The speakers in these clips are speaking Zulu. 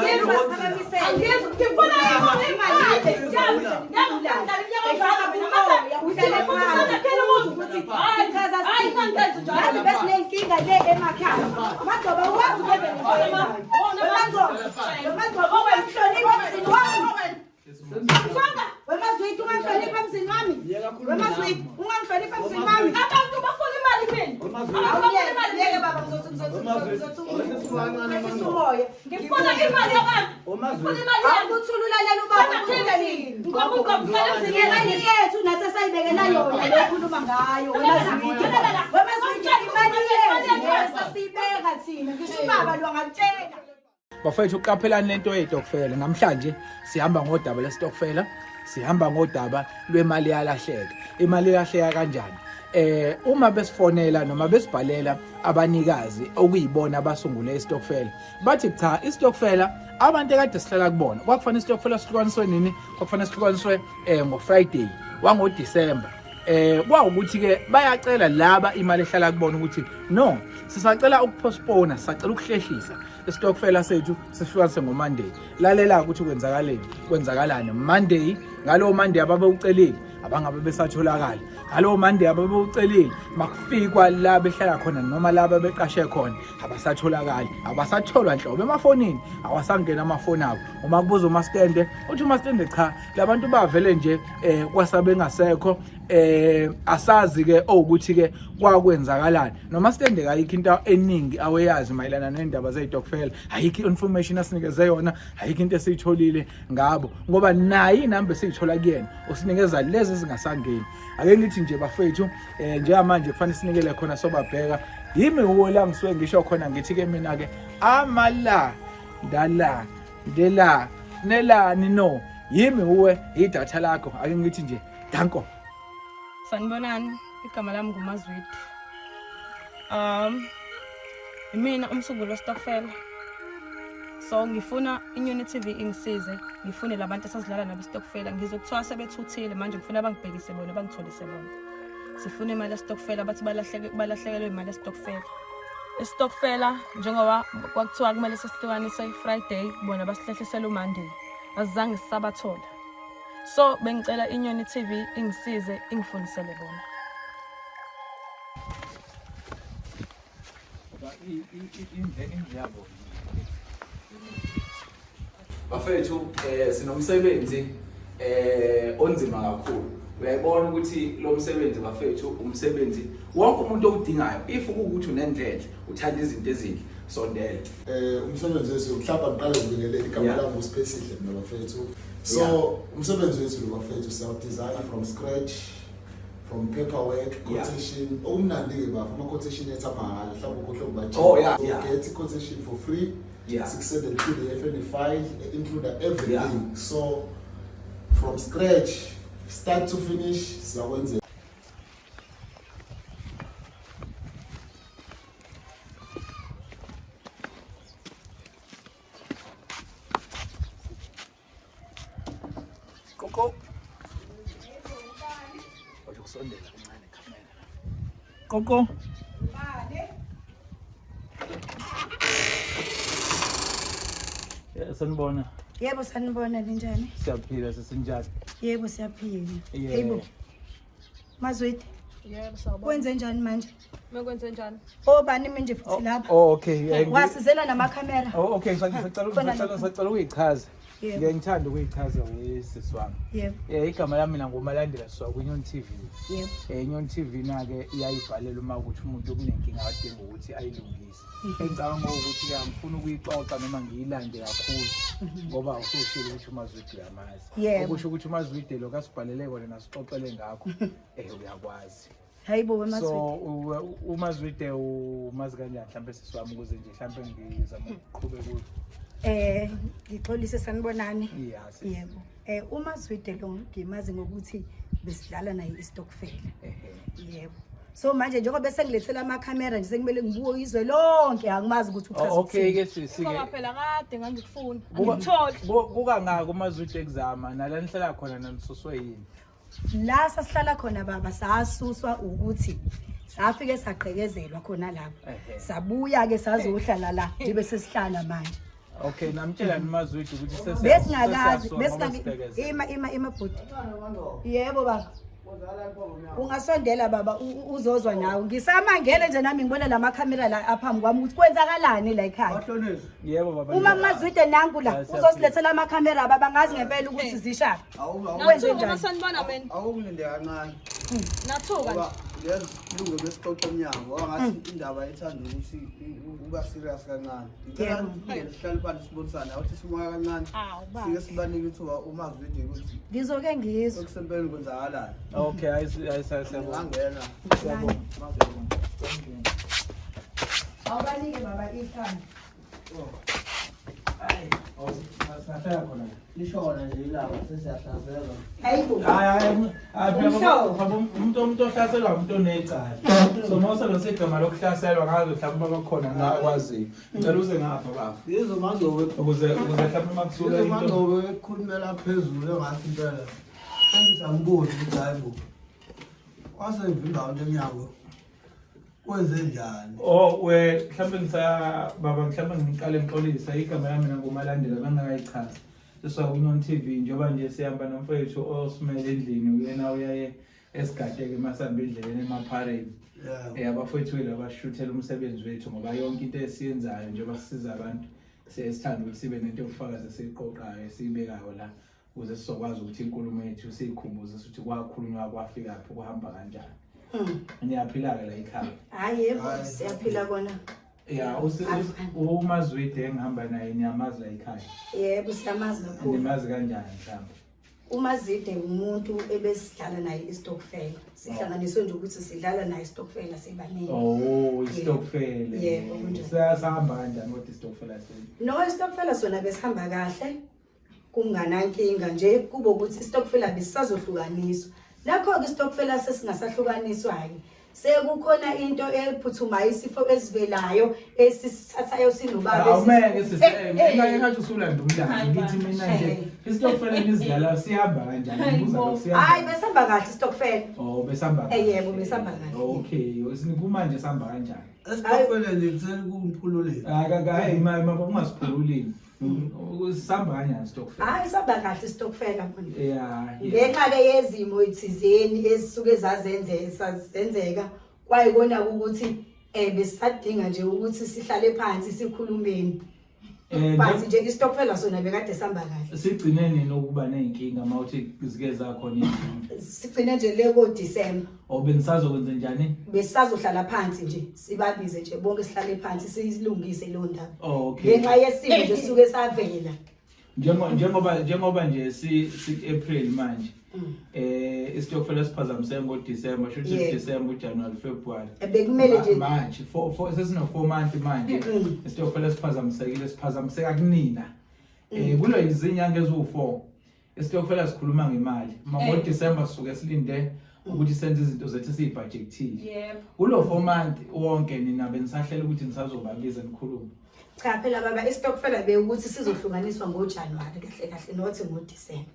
Angizwa, ngifuna imali. Nathi besinenkinga le emakhaya. Magcoba uwazi ukwenza lento oyenzayo. Wemangcobo, wemangcobo ungamhloniphi emzini wami. Wemazwidi ungamhloniphi emzini wami. Wemazwidi ungamhloniphi emzini wami. Abantu bafuna imali kumina. Abantu bafuna imali Yeke kumina. baba ngizothi ngizothi ngizothi ngizothi umoya. Ngifuna imali yabantu. Ngifuna imali yami. Awukuthula ulalela ubaba Sangaphinde uthini. ngoba ungomqala emzini Imali yethu nathi esayibekela yona lokhuluma ngayo wemazwidi. Wemazwidi imali yethu leyo sasiyibeka thina. Ngisho ubaba lo angakutshela. Bafethu qaphelani lento yetokfela. Namhlanje sihamba ngodaba lesitokfela, sihamba ngodaba lwemali yalahleka. Imali ilahleka kanjani? Uma besifonela noma besibhalela abanikazi okuyibona abasungule isitokfela, bathi cha isitokfela abantu ekade sihlala kubona kwakufanele isitokfela sihlukaniswe nini? Kwakufanele sihlukaniswe ngoFriday wangoDecember. Kwawukuthi ke bayacela laba imali ehlala kubona ukuthi no, sisacela ukupostpone, sisacela ukuhlehlisa isitokfela sethu sihlukanise ngoMonday. Lalela ukuthi kwenzakaleni, kwenzakalani Monday. Ngalowo Monday ababewucelile abangabe besatholakala, ngalowo Monday ababewucelile makufikwa la behlala khona noma la beqashe khona abasatholakali, abasatholwa nhlobo emafonini, awasangena amafoni abo. Uma kubuza umastende uthi umastende cha, labantu bavele nje kwasabengasekho, asazi ke owukuthi ke kwakwenzakalani. Noma stende kayikho into eningi aweyazi mayelana nendaba zeyitokfela, ayikho information asinikeze yona, ayikho into esiyitholile ngabo, ngoba naye inamba esiyithola kuyena usinikeza lezi ezingasangeni. Ake ngithi nje bafethu, njengamanje kufanele sinikele khona sobabheka yimi uwo la ngisuke ngisho khona ngithi ke mina ke amala ndala ndela nelani no yimi uwe idatha lakho. Ake ngithi nje danko. Sanibonani, igama lami nguMazwidi. Imina umsunguli wesitokfela. So ngifuna iNyoni TV ingisize, ngifune labantu esasidlala nabo isitokfela. Ngizokuthiwa sebethuthile manje, ngifuna bangibhekise bona, bangitholise bona. Sifuna imali yesitokfela, bathi balahlekelwe imali yesitokfela. Isitokfela njengoba kwakuthiwa kumele sesihlukanise Friday, bona basihlehlisela uMonday. Asizange sisabathola. So bengicela iNyoni TV ingisize ingifundisele bona. Bafethu, sinomsebenzi onzima kakhulu. Uyayibona ukuthi lo msebenzi bafethu umsebenzi wonke umuntu owudingayo. If kuwukuthi unendlela, uthanda izinto ezinhle, sondela. Umsebenzi wethu mhlawumbe ngiqale ngibingelele igama lami uSiphesihle mina bafethu. So umsebenzi wethu lo bafethu siyawu-design from scratch, from paperwork, quotation. Okumnandi-ke bafo, ama-quotation ethu amahhala, mhlawumbe ukhohlwe ukubatshela. Oh, yeah, So get quotation for free. Sikusende i-PDF and file, include everything. So from scratch, start to finish, siyakwenzela. Qoqo. Wathi kusondela kancane khamera. Qoqo. Sanibona. Yebo sanibona, ninjani? Siyaphila, sesinjani? Yebo siyaphila. Yeah. Yebo. Mazwidi. Yebo sawubona. Wenze njani manje? Mekwenze njani? Obani manje futhi lapha? Oh okay. Wasizela namakhamera. Oh okay, Khona lapha. ngisacela ukuyichaza. Yebo. Ngiye ngithanda ukuyichaza wesisi wami. Yebo. Igama lami mina nguMalandela Swa kwiNyoni TV. Yebo. INyoni TV na ke iyayibhalela uma ukuthi umuntu kunenkinga adinga ukuthi ayilungise. Engicabanga ukuthi ke angifuni ukuyixoxa noma ngiyilande kakhulu ngoba usushilo ukuthi uMazwide uyamazi. Yebo. Okusho ukuthi uMazwide lokho asibhalele kona nasixoxele ngakho uyakwazi. Hayibo weMazwide. So uMazwide umazi kanjani mhlambe sisi wami ukuze nje mhlambe ngizama ukuqhubeka kuyo? Ngixolise sanibonani. Yeah, sisi. Yebo. uMazwide lo ngimazi ngokuthi besidlala naye isitokfela. Yebo. So manje njengoba bese ngilethela amakhamera nje sekumele ngibuke izwe lonke, angimazi ukuthi uchaza Oh, okay ukuthini. ke sisi Ngoba ke. phela kade ngangikufuna. Angikutholi. Kukangaka uMazwide ekuzama nala nihlala khona nanisuswe yini? La sasihlala khona baba sasuswa ukuthi safike saqhekezelwa khona lapho. Sabuya ke sazohlala la nje bese sihlala manje. Okay, namtshela nimazwidi ukuthi sesi Besingakazi, besingaki ima ima ima bhuti. Yebo baba. Ungasondela baba uzozwa nawe. Ngisamangele nje nami ngibona lama camera la aphambi kwami ukuthi kwenzakalani la ekhaya. Bahlonishwa. Yebo baba. Uma mazwide nangu la uzosilethela ama camera baba ngazi ngempela ukuthi zishaphi. Wenze Nathuka uma njani? sanibona mina. Awungilinde kancane. Nathuka nje. Ngoba lezi lungu besixoxa emnyango ngoba ngathi indaba ethanda ukuthi uba serious kancane. Ngicela Yebo. ngene sihlale phansi sibonisane awuthi simoya kancane. Awu baba. Sike sibanike ithuba umazwide ukuthi Ngizoke ngizwe. okusempeleni kwenzakalani. Okay, ayi ayi siyabonga. Ngangena. Siyabonga. Siyabonga. Awubanike baba ikhanda. Singahlala khona. Lishona nje ilanga sesiyahlaselwa. Hayibo. Hayi hayi hayi phela Umhlobo. baba, umuntu ohlaselwa umuntu onecala. So uma usebenzisa igama lokuhlaselwa ngaze mhlawumbe bakhona la akwaziyo. Ngicela uze ngapha baba. Yizo mangcobo Ukuze mhlawumbe uma kusuka yizo into mangcobo ekhulumela phezulu engathi impela. Sengisambuzi ukuthi hayi bo. Kwase ngivimba into emnyango. Kwenze njani? Oh we mhlawumbe ngisa baba mhlawumbe ngiqale ngixolisa igama lami nangumalandela bengakayichazi. Siswa Union TV njengoba nje sihamba nomfowethu osimele endlini uyena uyaye esigadeke masihamba endleleni emaphareni. Yeah. Abafowethu wethu abashuthela umsebenzi wethu ngoba yonke into esiyenzayo njengoba sisiza abantu siye sithande ukuthi sibe nento yobufakazi esiyiqoqayo esiyibekayo la ukuze sizokwazi ukuthi inkulumo yethu siyikhumbuze ukuthi kwakhulunywa kwafika phi kuhamba kanjani. Niyaphila-ke la ekhaya? Hayi yebo, siyaphila kona. Ya, uMazwide engihamba naye niyamazi la ekhaya? Yebo, siyamazi kakhulu. Nimazi kanjani mhlawumbe? UMazide umuntu ebesidlala naye istokfela. Sihlanganiswe nje ukuthi sidlala naye istokfela sibaningi. Oh, istokfela. Yebo, kunjalo. Sahamba kanjani kodwa istokfela senu? No, istokfela sona besihamba kahle. Kunganankinga nje kube ukuthi istokfela besisazohlukaniswa. Nakho-ke istokfela sesingasahlukaniswa-ke. Sekukhona into ephuthumayo isifo esivelayo esisithathayo sinobaba. Awumeke sisi, Eh, eh. engathi usulanda umlando. Ngithi mina nje istokfela nizidlala sihamba kanjani? Ngibuza lokho sihamba. Hayi besihamba kahle istokfela. Oh, besihamba kahle. Yebo, besihamba kahle. Okay, kumanje sihamba kanjani? Esitokfeleni nje ngicela ukungiphululeni. Hayi hayi ima ungasiphululini. Sihamba kanjani istokfela? Hayi sihamba kahle istokfela khona. Yeah. Ngenxa ke yezimo ethizeni ezisuke zazenzeka kwayikona ukuthi besisadinga nje ukuthi sihlale phansi sikhulumeni. Phansi nje istokfela sona bekade sihamba kahle. Sigcine nini ukuba nezinkinga mawuthi zike zakhona izinkinga? Sigcine nje le ko December. Oh, benisazokwenza njani? Besisazohlala phansi nje sibabize nje bonke sihlale phansi siyilungise leyo ndaba. Oh, okay. Ngenxa yesimo nje suke savela. Njengoba nje si April manje. Isitokfela siphazamiseke ngoDecember, shuthi December, January, February. Bekumele nje manje 4 sesino 4 months manje. Isitokfela siphazamisekile, siphazamiseka kunina. Kulo izinyanga eziwu4. Isitokfela sikhuluma ngemali. Uma ngoDecember sisuke silinde ukuthi senze izinto zethu esiyibudgetile. Yebo. Kulo 4 month wonke nina benisahlela ukuthi nisazobabiza nikhulume. Cha phela baba isitokfela bekuthi sizohlukaniswa ngoJanuary kahle kahle not ngoDecember.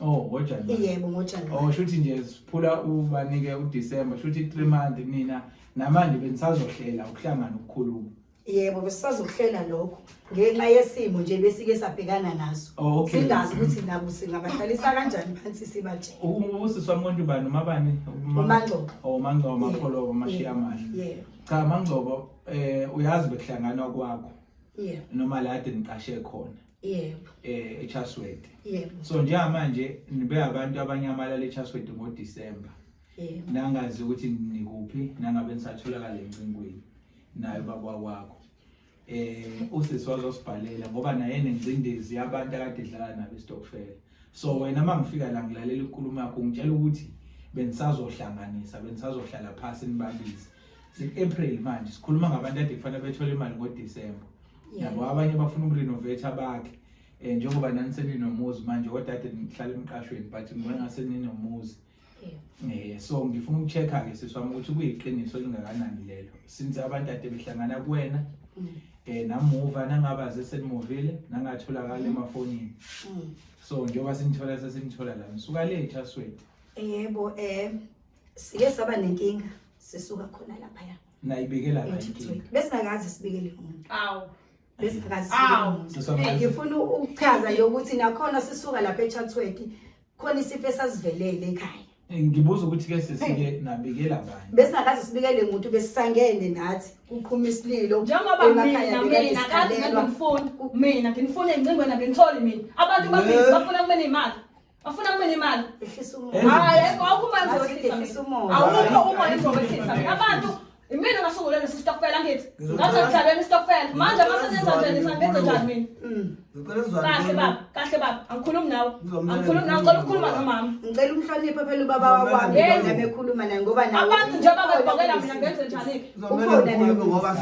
Oh, ngoJanuary. Yebo, ngoJanuary. Oh, shuthi nje siphula ubanike uDecember, shuthi 3 months nina namanje benisazohlela ukuhlangana ukukhuluma. Yebo, besisazohlela lokho ngenxa yesimo nje besike sabhekana naso. Oh, okay. Singazi ukuthi nabo singabahlalisa kanjani phansi sibatshele. Usisi wami konje ubani umabani? UMangcobo. Oh, uMangcobo Mapholoba Mashiya Amahle. Yebo. Cha Mangcobo, uyazi bekuhlanganwa kwakho. Yebo. Noma la kade niqashe khona. Yebo. eChatsworth. Yebo. So njengamanje nibe abantu abanyamalala eChatsworth ngoDecember. Yebo. Nangazi ukuthi nikuphi, nangabe nisatholakala encingweni naye baba wakho. Usisi wazosibhalela ngoba naye enengcindezi yabantu akade edlala nabo istokfela. So wena mangifika la ngilalela inkulumo yakho ngitshela ukuthi benisazohlanganisa, benisazohlala phansi nibabize. April manje sikhuluma ngabantu ade kufanele bethole imali ngoDecember. Yabo abanye bafuna ukurenovate abakhe. Njengoba nani seninomuzi manje kodwa ade nihlala emqashweni but ngibona ngase ninomuzi. So ngifuna ukuchecka ke sisi wami ukuthi kuyiqiniso elingakanani lelo. Since abantu ade behlangana kuwena namuva nangabaze senimovile nangatholakala emafonini. So njengoba sinithola sesinithola la nisuka le eChatsworth. Yebo, sike saba nenkinga sisuka khona lapha ya. Nayibikela la inkinga. Besingakazi sibikele umuntu. Awu. Besingakazi. Awu. Sisona- Ngifuna ukuchaza nje ukuthi nakhona sisuka lapha eChatsworth khona isifo esasivelele ekhaya. Ngibuza ukuthi ke sesike nabikela bani. Besingakaze sibikele muntu besisangene nathi kuqhuma isililo Njengoba emakhaya mina bekade mina kade sikhalelwa. ngingifuni mina ngifuna ingcingweni angitholi mina abantu babhizi bafuna kumina imali bafuna kumina imali. Ehlisa Eh, umoya. Hayi awukho umoya Ngathi engizowehlisa ehlisa mina. umoya. Awukho umoya engizowehlisa mina. Abantu imina ngasungula lesi stokfela ngithi ngathi akudlalweni istokfela manje mase nenza njani ngenze njani mina. Ngicela sizwane. Kahle baba, kahle baba, angikhulumi nawe. Ngizomela Angikhulumi nawe, ngicela ukukhuluma nomama. Ngicela umhloniphe phela ubaba wakwami Hey. lona bekhuluma naye ngoba nawe Abantu nje babebhokela mina ngenze njani-ke? Kuzomele Ukhona ngikhulume naye. ngoba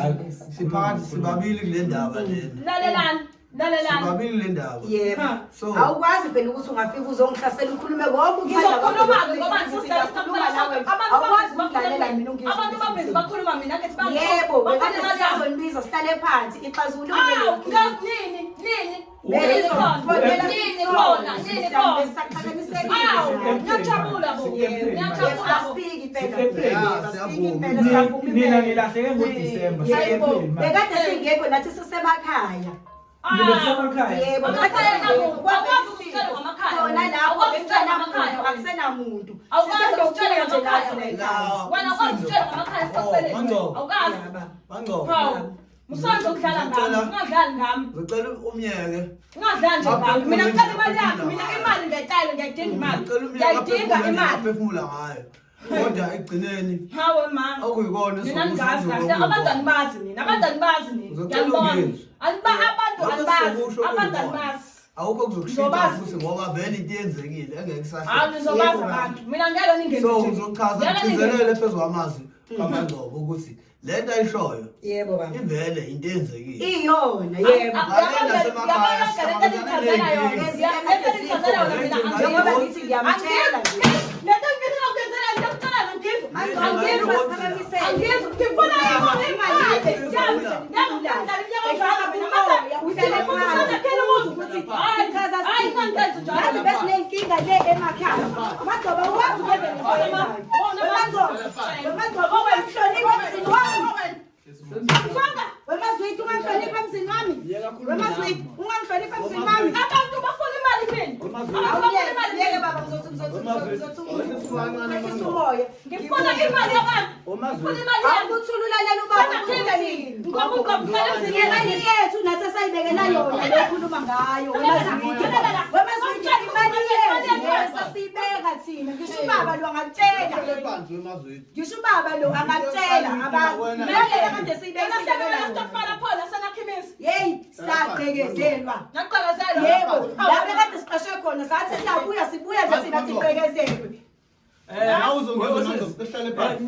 siphakathi sibabili kule ndaba lena. Lalelani, lalelani. Sibabili kule ndaba. Yebo. Ha. So Awukwazi phela ukuthi ungafika uzongihlasela ukhulume konke ukuthanda kwakho. Ngizokhuluma-ke ngoba Ngiyakhuluma ngisistokfela nawe. abantu Awukwazi babhizi ukudlalela bakhuluma mina mina. ungizwe Abantu ukuthi babhizi ngithini. bakhuluma mina ngithi Yebo, bafuna bekade imali yami. sizonibiza sihlale phansi ixazulule. Awu, ngazi nini, nini, nini khona, nini khona, nini khona. Awu, ngiyajabula bo, ngiyajabula bo. Asifiki impela. Sise-April. Asifiki impela, siyavuma Nina impela. nilahleke ngoDisemba. Yebo, Sise-April manje. bekade singekho nathi sisemakhaya. Nibe sisemakhaya. Yebo, Amakhaya bekade nabo, singekho. awukwazi ukutshela ngamakhaya. Khona lapho Awukwazi ukutshela ngamakhaya. bekusenamuntu, akusenamuntu. Awukwazi ukutshela Siselokhile nje ngamakhaya. nathi la ekhaya. Wena awukwazi ukutshela ngamakhaya esitokfeleni. Oh, Mangcobo. Awukazi. Mangcobo. Hawu. Musanje ukudlala ngami, ungadlali ngami. Ngicela umyeke. Ungadlali nje ngami. Mina ngicela imali yami, mina imali ngiyayicela, ngiyayidinga imali. Ngicela umyeke Ngiyayidinga imali. aphefumula ngayo. Kodwa ekugcineni Hawe ma. okuyikona Mina ningazi kahle, abantu anibazi nina, abantu anibazi nina. Ngizocela Ngiyabona. ungizwe. Aniba abantu Lokho anibazi, esizokusho abantu kuyikona. anibazi. Awukho kuzokushintsha Ngizobazi. futhi ngoba vele into yenzekile engeke Hawu isahle. nizobazi abantu. Mina ngeke ningenze So nje. ngizochaza Ngeke ningenze. ngigcizelele phezu kwamazwi kaMangcobo ukuthi le nto ayishoyo Yebo baba. ivele into eyenzekile. Iyona, yebo. Njengoba ngithi ngiyamtshela nje. Nathi besinenkinga le emakhaya. Magcoba ukwazi ukwenza lento oyenzayo. Wemangcobo, wemangcobo ungamhloniphi emzini wami. Wemazwidi ungamhloniphi emzini wami. Wemazwidi ungamhloniphi emzini wami. Abantu bafuna imali mina. Abantu bafuna imali Awuyeke mina. baba ngizothi ngizothi ngizothi ngizothi umoya. Ngifuna imali yabantu. Ngifuna imali yami. Awukuthulula lelo baba. Sengaphinde nini? Ngoba ungomhlala emzini Imali yethu nathi esayibekela yona lekhuluma ngayo wemazwidi. Wemazwidi imali yethu leyo sasiyibeka thina. Ngisho ubaba lo angakutshela. Hlale phansi wemazwini. Ngisho ubaba lo angakutshela abantu. Imali kade siyibeka siyibekela yona. Yeyi sagqekezelwa. Yebo, la bekade siqashe khona sathi siyabuya sibuya nje thina sigqekezelwe. Nawe uzongizwa Mangcobo, hlale phansi.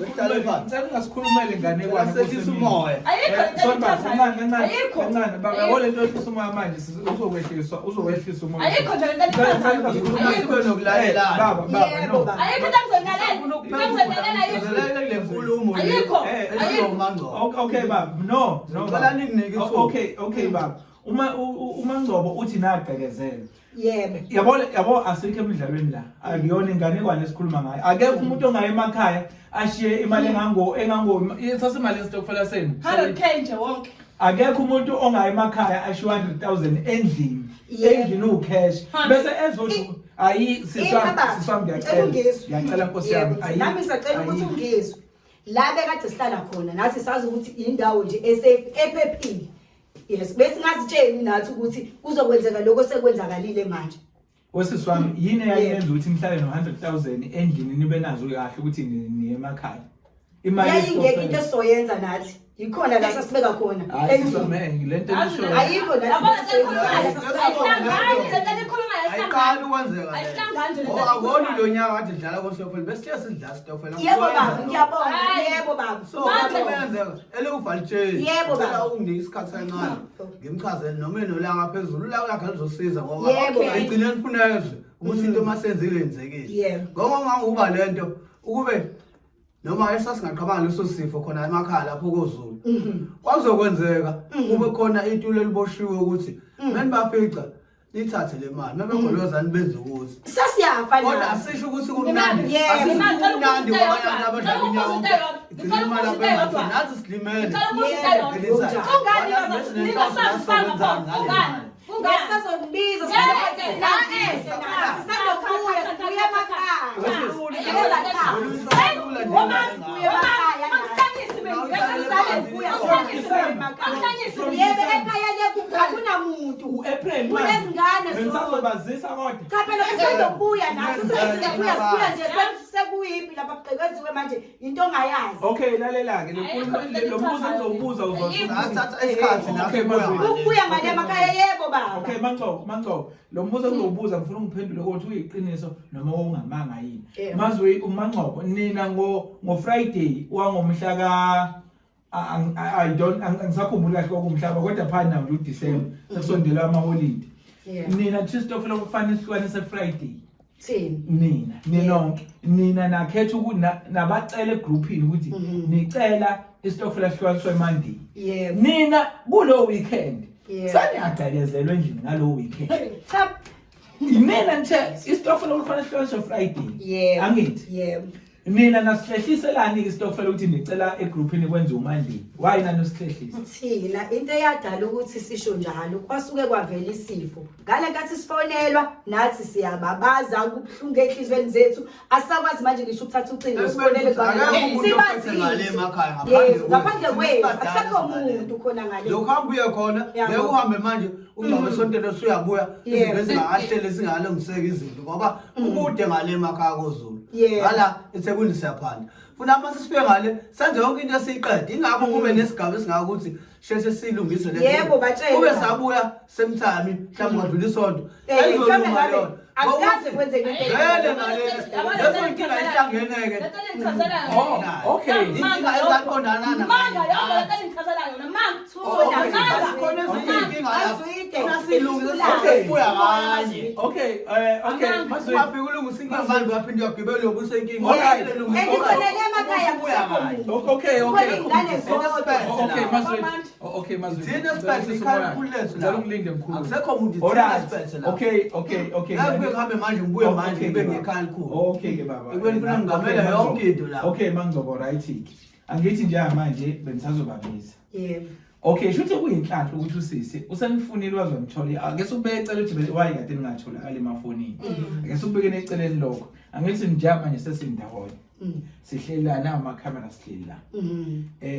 Ngicela ungasikhulumeli inganekwane. Sehlisa umoya. Ayikho into Sorry, baba, engichazayo. kancane, kancane, Ayikho. kancane. Baba, Ayikho. yabo lento yehlisa umoya manje uzokwehlisa, uzowehlisa umoya. Ayikho nje lento engichazayo. Ngicela Ayikho. nokulalelana. Baba, baba, Yebo, no. baba. Ayikho into engizoyilalela. Into engizoyilalela ayikho. Gcizelele kule nkulumo le. Ayikho. Eh, Ayikho. Mangcobo. Okay baba, no, no. Ngicela baba. ninginike ithuba. Okay, okay baba. Uma uMangcobo uthi nagqekezelwa. Yebo. Yabo yabo asikho emidlalweni la. Akuyona inganekwane esikhuluma ngayo. Akekho umuntu ongaye emakhaya ashiye imali engango engango ithatha imali yesitokfela senu. 100k nje wonke. Akekho umuntu ongaye emakhaya ashiye 100,000 endlini. Yebo. Endlini ucash. Bese ezothi ayi siswami Baba, siswami ngicela ngiyacela. ungizwe. Ngiyacela Nkosi yami. Yebo, Ayi- Nami ngisacela ukuthi ayi. ungizwe. La bekade sihlala khona nathi sazi ukuthi indawo nje esafe ephephile. Yes, besingazitsheli nathi ukuthi kuzokwenzeka lokho sekwenzakalile manje. Wesisi wami yini eyayenza ukuthi nihlale no-100,000 endlini nibe nazo kahle ukuthi niye emakhaya? Imali Yayingekho into yesitokfela. esizoyenza nathi. Yikhona la sasibeka khona. Hayi sisi Endlini. wami, le nto Yazi enishoyo. Ayikho nathi Yabona into esizoyenza. ayihlangani lento enikhulumayo Ayiqali ayihlangani. ukwenzeka le. Ayihlangani nje lento Ngoba akuboni enikhulumayo. lo nyaka kade dlala kositokfela besithe sidlala isitokfela. Yebo baba, ngiyabonga. Hayi. Yebo baba. So Manje- lapho kuyenzeka elikuvalitsheni. Yebo, Ngicela baba. unginike isikhathi kancane. Ngimchazele noma enolanga phezulu ulaka lakhe luzosiza ngoba Yebo, baba. ekugcineni funezwe ukuthi into masenzile yenzekile. Yebo. Ngoba nganguba lento ukube noma esasingaqhabanga leso sifo khona emakhaya lapho koZulu. Kwakuzokwenzeka kube khona itulo eliboshiwe ukuthi menibafica. Nithathe le mali mabegolozani benze ukuthi Sesiyafa kodwa nathi. asisho ukuthi kumnandi, Yebo. asisho Imali, ukuthi kumnandi ngicela kwabanye abantu abadlala ukubuza inyawo into eyodwa. igcina imali Ngicela ukubuza into eyodwa. nathi silimele. Ngicela ukubuza into eyodwa. Yebo. Kungani ningasazi khona? Kungani? Kungani? Sazokubiza Ngeke, sisazobuya sibuya emakhaya. Yebo, ekhaya lethu akunamuntu. U-April Kunezingane zodwa. Bengisazobazisa kodwa. Cha phela sisazobuya nathi sizobuya sibuya nje sekuyimpi lapha kugqekeziwe manje into ongayazi. Okay, lalela-ke le nkulumo lo mbuzo engizowubuza uzosho. Sathatha isikhathi nathi Okay, sibuya Mazwi. ngale. Ukubuya ngale emakhaya yebo baba. Okay, Mangcobo, Mangcobo. Lo mbuzo engizowubuza ngifuna ungiphendule ukuthi uyiqiniso noma ungamanga yini. Yebo. Mazwi uMangcobo, nina ngo ngo Friday wangomhla ka I don't angisakhumbuli kahle kwakumhlaba kodwa phana nawo nje uDecember sekusondela amaholide. Yeah. Nina Christopher kufanele sihlukanise Friday. Thini? Nina ninonke nina nakhetha ukuthi nabacela egroupini ukuthi nicela isitokfela sihlukaniswe Monday. Yebo. Nina kulo weekend Yeah. saniyagqekezelwa endlini ngalo weekend. Cha. Nina nithe isitokfela kufanele sihlukaniswe Friday. Yebo. Angithi Yebo. nina nasihlehlise isitokfela ukuthi nicela egroupini kwenziwe uMonday. Why nanosihlehlisa? Thina into eyadala ukuthi sisho njalo kwasuke kwavela isifo. Ngale nkathi sifonelwa nathi siyababaza kubuhlungu enhlizweni zethu asisakwazi manje ngisho ukuthatha ucingo sifonele Akekho umuntu ophethe ngale emakhaya Yebo, ngaphandle ngaphandle kwethu. kwethu akusekho muntu khona ngale. Lokhu hamba uye khona, Yabo. ngeke uhambe manje ungcwabe esontweni usuyabuya Yebo. izinto ezingakahleli zingalungiseki izinto ngoba kukude ngale emakhaya koZulu. Yebo. Ngala eThekwini siyaphanda. Funa uma sesifike ngale senze yonke into esiyiqede. Ingakho kube nesigaba esingaka ukuthi sheshe silungise le. Yebo, batshele. Kube sabuya same time mhlawumbe kwadlula isonto. Eh, mhlawumbe Ayizolunga ngabe yona. akukaze kwenzeke into Vele ngale. Lezo inkinga ihlangeneke. Lento engichazela Oh, yona. okay. Inkinga ezaqondana nayo. Manga yonke lento engichazela yona. Manga. Oh, okay. Manga. Khona ezinye iy'nkinga lapho. Azwide. Funa silungise Okay. sibuya kanye. Okay, okay, Amanga. Mazwi. Ungafika ulungise inkinga manje uyaphinde uyagibela uyobuyisa inkinga. Alright. Engikhonele emakhaya Ubuya akusekho kanye. muntu. Okay, okay. Kukhona iy'ngane zodwa. Okay, Mazwi. Okay, Mazwi. Thina siphethe ikhaya elikhulu lethu la. Ngicela ungilinde mkhulu. Akusekho muntu, thina Alright. siphethe la. Okay, okay, okay. Ngeke kuye ngihambe manje ngibuye manje Okay, ngibe ke baba. ngekhaya elikhulu. Okay ke baba. Ekubeni funa ngingamela Okay, yonke into la. Okay, Mangcobo, right. Angithi njengamanje bengisazobabiza. Yebo. Okay, shuthi kuyinhlanhla ukuthi usisi usenifunile wazonithola. Ake sikubeke ecele ukuthi why kade ningatholakali emafonini. Ake sikubeke eceleni lokho. Angithi njengamanje sesindawonye. Sihleli la nawo amakhamera sihleli la.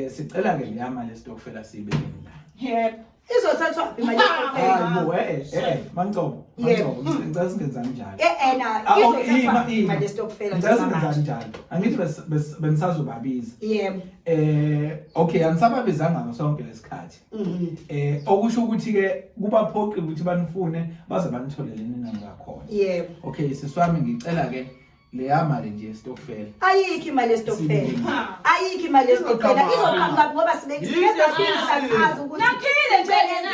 Sicela ke leya mali esitokfela siyibekeni la. Yebo. Izothathwa imali yesitokfela. Hayi bo, Mangcobo, Yebo. Mangcobo, ngicela singenzani njalo. Eh na Ah, okay, ima, izothathwa ima. imali yesitokfela Ngicela njengamanje. singenzani njalo. Angithi benisazobabiza. Yebo. Okay, anisababizanga ngaso sonke lesikhathi. Okusho ukuthi ke kubaphoqile ukuthi banifune baze banitholele nina ngakhona. Yebo. Okay, sisi wami ngicela ke leya mali nje yesitokfela. Ayikho imali yesitokfela. Ayikho imali yesitokfela. Izoqhamuka ngoba sibeke Yinto sichaza ukuthi Nakhile nje lena.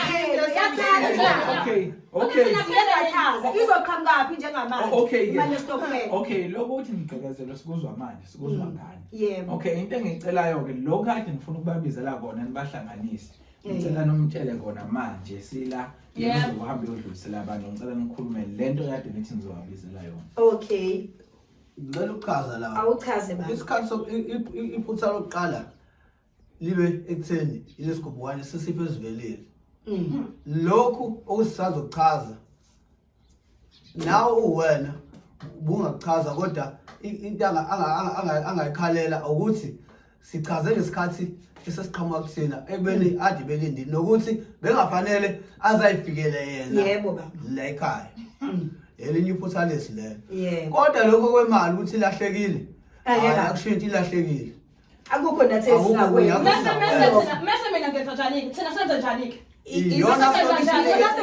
Yachaza. Okay, okay. Siyachaza. Izoqhamuka phi njengamanje? Okay ke. Imali yesitokfela. Okay, lokho ukuthi nigqekezelwe sikuzwa manje, sikuzwa ngani. Yebo. Okay, into engiyicelayo ke lokho kade ngifuna ukubabizela kona nibahlanganise. Ngicela nomtshele kona manje sila Yebo. ngizohamba uyodlulisela abantu ngicela nikhulume lento kade nithi ngizobabizela yona. Okay. Ngicela ukuchaza la. Awuchaze baba. Isikhathi iphutha lokuqala libe ekutheni ilesigubhukwane sesifo esivelile. Lokhu okusisazokuchaza nawe uwena ubungakuchaza kodwa into angayikhalela ukuthi sichaze ngesikhathi esesiqhamuka kuthina ekubeni ade belindile nokuthi bengafanele azayifikele yena Yebo baba. la ekhaya. Elinye iphutha lesi lelo. Yebo. Kodwa lokho kwemali ukuthi ilahlekile. Ehhe, Hayi baba. akushintshe ilahlekile. Akukho nathi Akukho esingakwenza. kuya- Mese mina ngenza njani-ke? Thina senze njani-ke? Iyona Iyona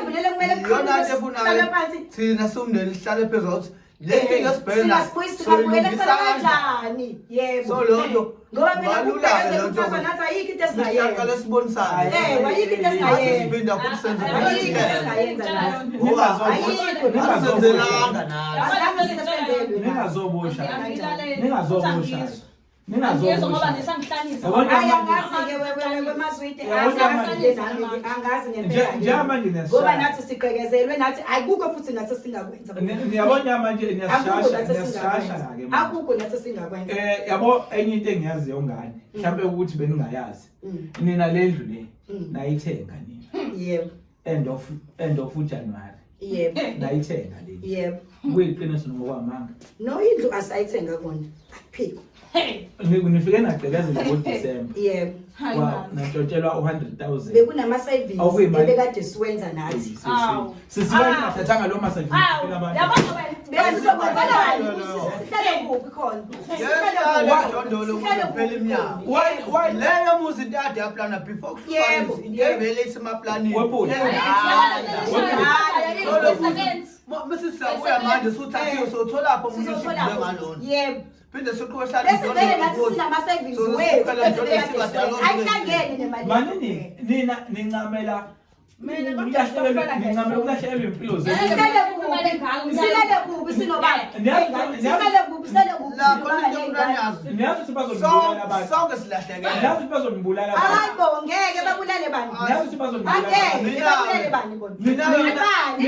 kumele Iyona into kuhlale phansi. efunayo thina siwumndeni sihlale phezulu ukuthi le nkinga esibhekene nayo Singabuyela soyilungisa kanjani. kanjani? Yebo. So leyo nto Ngoba phela kubalula-ke kubhekeze leyo nto. kuthathwa nathi ayikho into Siyaqala esingayenza. sibonisane. Ayikho into esingayenza. Siphinda futhi senze Ayikho into esingayenza nathi. Ngoba Ayikho. asenzelanga nathi. Azange sisenzelwe. Ningazoboshana. Ningazoboshana. Angiyezwa ngoba nisangihlanisa. Yabona Hayi manje- angazi-ke wemazwide Yabona angazi manje- nami angazi ngempela Njengamanje ngoba niyasishaya. nathi sigqekezelwe nathi akukho futhi nathi singakwenza Niyabona manje akukho niyasishasha nathi niyasishasha singakwenza ke manje. akukho nathi singakwenza Yabo enye into engiyaziyo ngane mhlawumbe ukuthi beningayazi. Nina le ndlu le nayithenga nina. Yebo. End of January. Yebo. Nayithenga le. Yebo. Kuyiqiniso noma kwamanga? No, indlu asayithenga kona, akuphiko. Hey. Nifike nagqekezela ngoDecember. Yebo. Hayi Wa man. nantshontshelwa u100,000. Bekunama-savings Awukuyimali. ebekade siwenza nathi. Awu. Sisiba Awu. ningathathanga lo massage Awu, abantu. yabona wena. Besizokwenza njani ukuthi sihlale kuphi khona? Sihlale Yesihlale kuphi? emjondolo Sihlale kuze kuphele kuphi iminyaka. khona? Why Leyo muzi into ade yaplana before Yebo, kuhlukanisa into yebo. evele isemaplanini. Wephula. Bese siyabuya manje suthathiwe sotholapho umuntu Sizothola oshibhile kuphi? ngalona. Yebo. Phinde siqhube hlala Bese vele nathi sinama-savings wethu ebebekade siwenza. Ayihlangene nemali. Manini nina nincamela Mina kodwa ukulahlekelwa nincamela ukulahlekelwa impilo zenu. Silale kuphi? Silale kuphi sinobaba? Silale kuphi? Silale kuphi? La khona sinobaba into ney'ngane? umntwana Niyazi ukuthi bazonibulala abantu. Sonke silahlekele. Niyazi ukuthi bazonibulala abantu. Hayi bo, ngeke babulale bani. Niyazi ukuthi bazonibulala Angeke abantu. Mina- babulale bani bona. Mina Bani?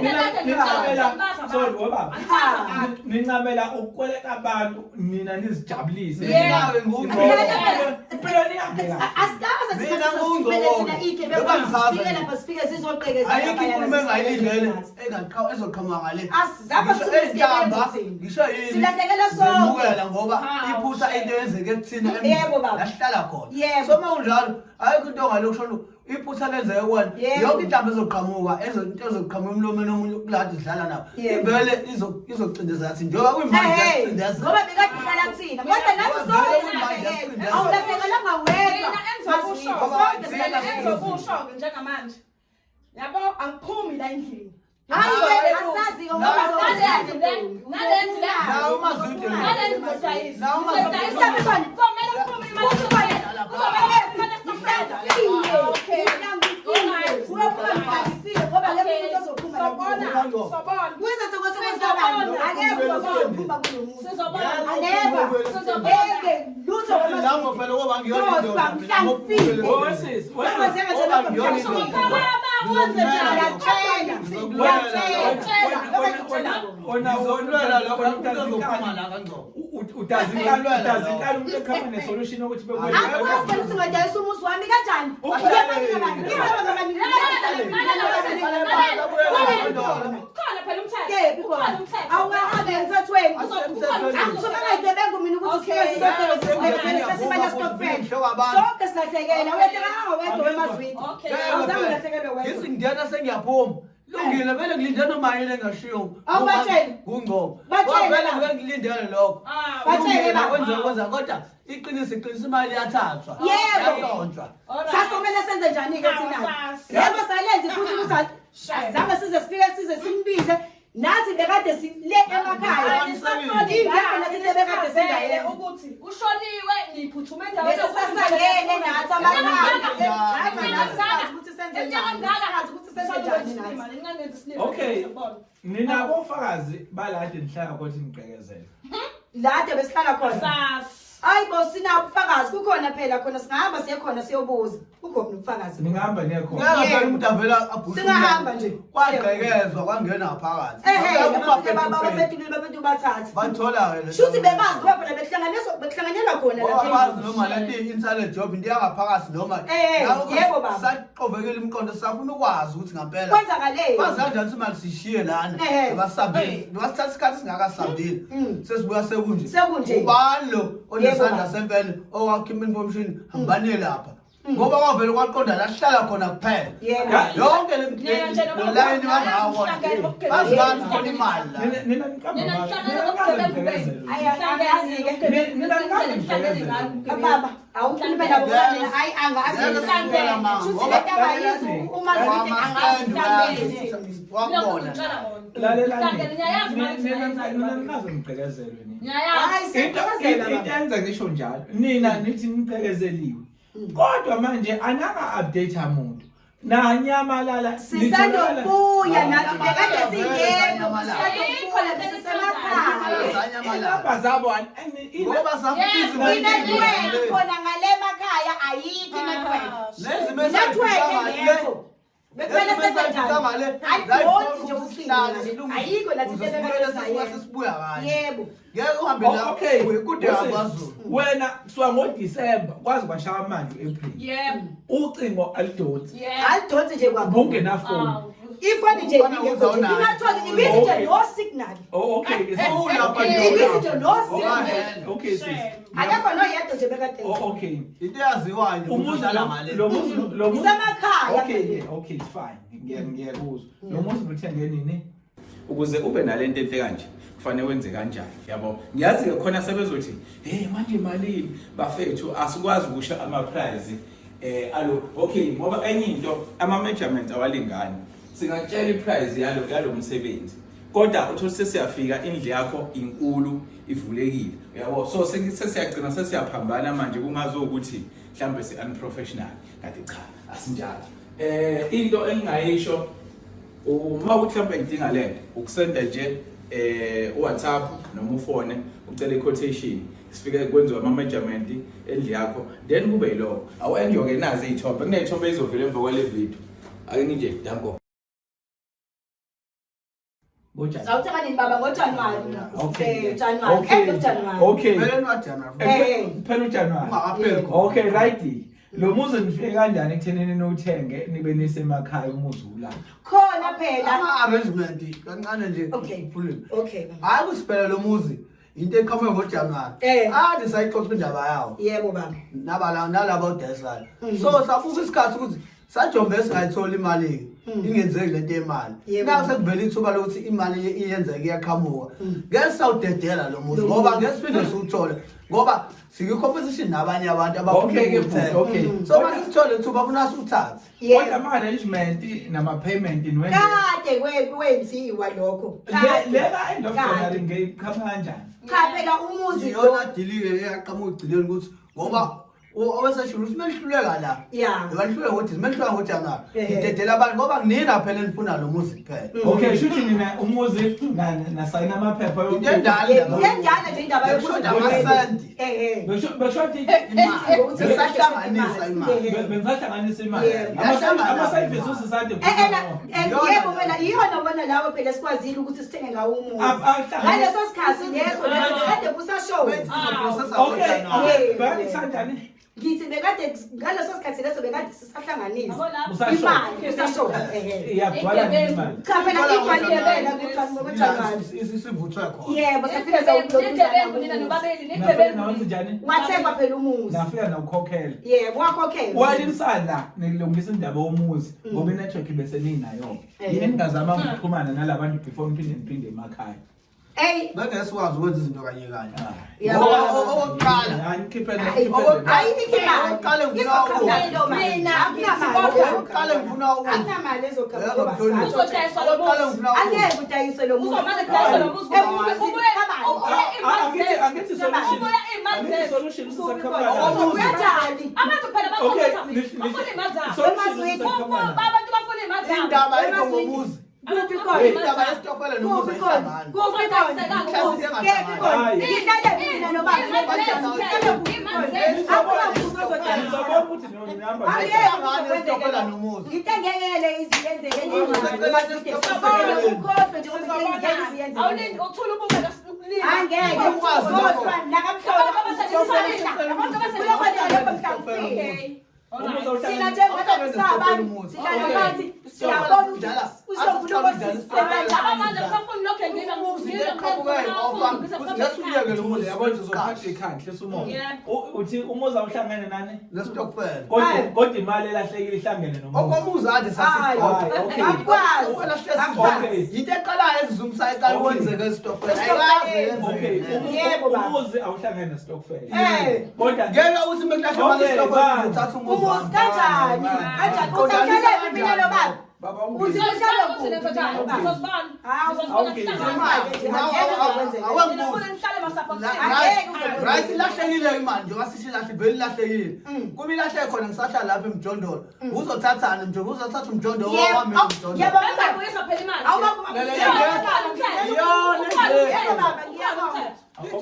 Mina nincamela sorry wobaba. Ha. Nincamela ukukweleta abantu nina nizijabulise. Mina ngungcobo. Impilo nihambe kahle. Asikaze Mina thina ngungcobo. sifike thina iy'gebengu Ngoba ngichaza sifike nje. lapha sifike sizoqekezela Ayikho laphayana, inkulumo engayilindele sisiqekezele engaqha ezoqhamuka ngale. Asizapha Ngisho sisuke ey'ntamba, sigebengu thina. ngisho yini. Silahlekela sonke. Zemukela ngoba Hawu, iphutha shame. into eyenzeke kuthina emzini, Yebo, baba. la sihlala khona. Yebo. So uma kunjalo ayikho into ongalokushona iphutha lenzeke kuwena. Yebo. Yonke intambo ezoqhamuka into ezoqhamuka emlomeni womuntu kulade sidlala nabo. Yebo. Ivele izocindezela thina njengoba kuyimanje Ehhe, iyasicindezela. ngoba bekade ihlala kuthina kodwa nathi Ngoba sonke vele kuyimanje silahlekele. iyasicindezela. Awulahlekelanga wedwa. Mina engizokusho, Sonke mina silahlekele. engizokusho-ke njengamanje. Yabo angiphumi la endlini. Hayi Nawe- ke asazi ke ngoba Nale ndlu le, nale ndlu le. Nawe uMazwide lo. Nale ndlu ngizodayisa. Nawe uMazwide. Ngizodayisa. Kuzomele kuphume imali yesitokfela. Kuzomele kuphume imali yesitokfela. Sobona, sobona. Sizobona. Lapho phela ngoba ngiyona indoda mina, ngoba Wesisi, wesisi. Phakama, wenze njani? Ngizolwela lokho into ezophuma la kaNgcobo. Utazikala umuntu ekhama nesolution yokuthi Akwazi phela ukuthi ungadayisa umuzi wami kanjani? Kukhona phela umthetho. Kephi Kukhona khona? umthetho. Awungahambi emthethweni. Angithumela igebengu mina ukuthi sifike sizoqekezela imali yesitokfela. Sonke silahlekela. Awulahlekelanga wedwa wemazwini. Okay. Awuzange ulahlekelwe wedwa. Ngithi ngingena sengiyaphuma. Lungile vele ngilinde noma yini engashiwo. Awubatsheli. Kungcobo. Batshele Vele baba. ngike ngilindele lokho. Ah, Batshele Lungile, baba. Kwenzeka kwenza kodwa iqiniso iqiniso imali iyathathwa. Yebo. Iyantshontshwa. Alright. Sasomele senze njani-ke thina? Awasazi. Yebo salenza iphutha ukuthi azange size sifike size simbize. Nathi bekade sile emakhaya. Ingekho nathi into ebekade singayenza. ukuthi kushoniwe niphuthume endaweni Bese sasangene nathi amakhaya. Hayi man, nathi sazi ukuthi senze njani. Sazi ukuthi senze njani nathi. Okay. Nina bofakazi balade nihlala kodwa niqekezela. Lade besihlala khona. Sas. Hayi bo sinabo ubufakazi kukhona phela khona singahamba siye khona siyobuza. Kukhona ubufakazi. Ningahamba niye khona. Ngeke phela umuntu avela abhushe. Singahamba nje. Kwagqekezwa kwangena phakathi. Ehhe, Uma babetulile babetu bathatha. Bathola ke le. Shuthi bebazi ngoba phela bekuhlanganiswa bekuhlanganyelwa khona Ngoba bazi lapha. noma lento i-inside job into yangaphakathi noma Eh, Ngakho yebo baba. Saqovekile umqondo safuna ukwazi ukuthi ngampela Kwenzakaleni? Kwazi kanjani ukuthi imali sishiye lana Ehhe. ngoba sihambile ngoba sithatha isikhathi singakasihambile sesibuya sekunje Sekunje. ubani lo onesandla Yebo, baba. sempela owakhipha information hambani lapha ngoba kwavele kwaqonda la sihlala khona kuphela Yebo. yonke le Nina nje lo layini bangawona bazi bani khona imali la Nina nina niqamba Nina amanga. nihlangana Nina ngobugebengu niqekezela. benu. Ayi, angazi-ke. Nina niqekezela. Baba, awukhulume nabo mina hayi angazi. Ngeke sikhulumela manga, Shuthi ngoba lento abayizi uma zide angazi mhlawumbe. wakubona Lalelani. Ngiyayazi manje Nina ngiyayenza. nina ningazongiqekezelwe nina. Ngiyayazi. Hayi Into siyaqhazela into baba. enza ngisho njalo. Nina nithi niqekezeliwe. Kodwa manje ananga update umuntu. Nanyamalala. Sisandokubuya nathi bekade singekho, sisandokubuya besisemakhaya. Inamba zabo Ngoba safuthi Inetwork khona ngale makhaya ayikho inetwork. Lezi Network engekho. Bekumele senze njani? Ayidonsi nje ucingo. Ayikho nathi into ebekade singayenza. Sesibuya kanje. Yebo. Ngeke uhambe la. Okay. Kude Listen, kwaZulu. Wena kusuka ngoDecember kwaze kwashaya manje uApril. Yebo. Ucingo alidonsi. Yebo. Alidonsi nje kwakho. Bungenafoni. Awu. Ifoni nje Ufana ingekho nje. uzawunayo. Ingatholi ibithi nje no signal. Oh okay. Ulapha nje. Ibithi nje no signal. Okay. Okay sis. Akekho noyedwa nje bekade. Oh okay. Into eyaziwayo nje Umuzi udlala lo ngale. lo muzi lo muzi Isemakhaya. Okay yeah, okay it's fine. Ngiyakuzwa. Lo muzi uthenge nini? Ukuze ube nalento enhle kanje kufanele wenze kanjani yabo ngiyazi ke khona sebezothi hey manje malini bafethu asikwazi ukusho ama price alo okay ngoba enye into ama measurements awalingani singakutshela iprice yalo msebenzi kodwa uthole sesiyafika indlu yakho inkulu ivulekile uyabo so sesiyagcina sesiyaphambana manje kungazi ukuthi mhlambe si unprofessional kanti cha asinjalo into engingayisho uma ukuthi mhlawumbe ngidinga lento ukusenda nje uWhatsApp noma ufone ucele i-quotation sifike kwenziwa ama-measurement endlu yakho then kube yilokho awu-enjoy-ke nazi iy'thombe kuney'thombe ey'zovela emva kwale video ake nginje danko. Sawuthenga nini baba ngoJanuary? Okay. January. Okay. End of January. Okay. Phela noJanuary. Phela uJanuary. Ungakapheli khona. Okay, right. Lo muzi nifike kanjani ekuthenini niwuthenge nibe nisemakhaya umuzi ula? Khona phela. Ama-arrangement kancane nje. Okay. Khulile. Okay baba. Hayi kusiphela lo muzi into eqhamuke ngoJanuary. Ade sayixoxa indaba yawo. Yebo baba. Nabala nalabo odayisayo. So safuka isikhathi ukuthi sajombe singayithola imali ingenzeki lento yemali. Naku sekuvela ithuba lokuthi imali iyenzeke iyaqhamuka. Ngeke sawudedela lo muzi ngoba ngeke siphinde siwuthole ngoba sikwi-competition nabanye abantu abafuna Okay ke ukuwuthenga. bhuti, okay. So mase sithole ithuba funa siwuthathe. Kodwa ama-arrangement nama-payment niwenze. Kade kwenziwa lokho. Le ka end of January ngeyiqhamuka kanjani? Cha phela umuzi lo. Iyona deal-ke eyaqhamuka ekugcineni ukuthi ngoba oweseshilo ukuthi menihluleka la. Banihluleka ngokuthi menihluleka ngoJanuary. Ngidedela abantu ngoba kunina phela enifuna lo muzi kuphela. Okay, shuthi nina umuzi nasayina amaphepha Into endala indaba. Into endala nje indaba yokuthi Bekushoda amasenti. Beshothi Besahlanganisa imali. Bengisahlanganisa imali. Ama-service usisade. Yebo phela iyona bona lawo phela sikwazile ukuthi sithenge ngawo umuzi. Ngaleso sikhathi leso kade kusashow. Okay, okay. Bayanisanjani? Ngithi bekade ngaleso sikhathi leso bekade sisahlanganisa imali kusashoda. Iyagcwala imali. Cha phela igcwalile phela ngoJanuary. Isivuthwe khona. Yebo safika sawukulokuzana. Wathengwa phela umuzi. Nafika nawukhokhela. Yebo wakhokhela. Walinisala nilungisa indaba yomuzi ngoba inetwork bese ninayo. Yini ningazama ukuxhumana nalabantu before niphinde niphinde emakhaya. Ey, Bengeke sikwazi ukwenza izinto kanye kanye. Yabo. Ngoba okokuqala, Ayikho imali. Okokuqala ngifuna ukudla. Mina akunamali. Okokuqala ngifuna ukudla. Akunamali ezoqhamuka. Uyazomhlonipha. Uzodayiswa lo muzi. Okokuqala ngifuna ukudla. Angeke udayiswe lo muzi. Uzomane kudayiswe lo muzi. Emuzi, Ubuye Angithi solution. Ubuye iy'mali Angithi zethu. solution Uzobuya usisaqhamuka. njani? Abantu phela Okay, bafuna iy'mali zabo. Abantu bafuna iy'mali zabo. Indaba ayikho ngomuzi. Kuphi khona? Indaba yesitokfela nomuzi Kuphi khona? ayihlangani. Kuphi khona? Kephi khona? Ngihlale mina nobaba. Ngihlale kuphi khona? Akunamuzi ozodayiswa. Ngizobona ukuthi nihamba. Angeke Ayihlangani yesitokfela nomuzi. Into engeke le iziyenzeke ukhohlwe nje ukuthi ngeke iziyenzeke. Awulindi uthule ubuke la- Angeke Ukwazi lokho. ukhohlwa nakamhlola. Kuyokwenzeka lokho mhlawumbe. Okay. Alright. Thina njengoba sabantu sihlala phansi siyabona ukuthi usombuluko sisenza Laba manje usafuna lokho engina Ngesuyeke lo muzi. Yabo nje uzophatha ikhanda hlisa umoya. Yebo. Uthi umuzi awuhlangene nani? Nesitokfela. Kodwa kodwa imali elahlekile ihlangene nomuzi. Okomuzi ade sasiqoqa. Hayi, okay. Akwazi. Okay. Into eqalayo ezizumsa iqala ukwenzeka esitokfela. Ayikaze Okay, yenzeke. Yebo, baba. umuzi awuhlangene nesitokfela. Eh. Kodwa Ngeke uthi mekulahle imali Okay, esitokfela bye. uthatha umuzi. Umuzi kanjani? Kanjani? Uthathelephi mina nobaba? Baba Uthi ungeni. kuhlala Uthi kuphi njani? baba? Uzozibona. Hawu, Uzozibona awungeni. sihlangana. Nje, angeke uzokwenzeka. Mina ngifuna nihlale emasabhokisini. Angeke uzokwenzeka. Right ilahlekile imali njengoba sisho ilahle vele ilahlekile. Mm. Kuba ilahleke khona ngisahlala lapha emjondolo. Uzothathani mjondolo? Uzothatha umjondolo Yebo, wami awu, umjondolo. yebo. Bengizabuyisa phela imali. Awuba- Yebo, baba, ngiyabonga.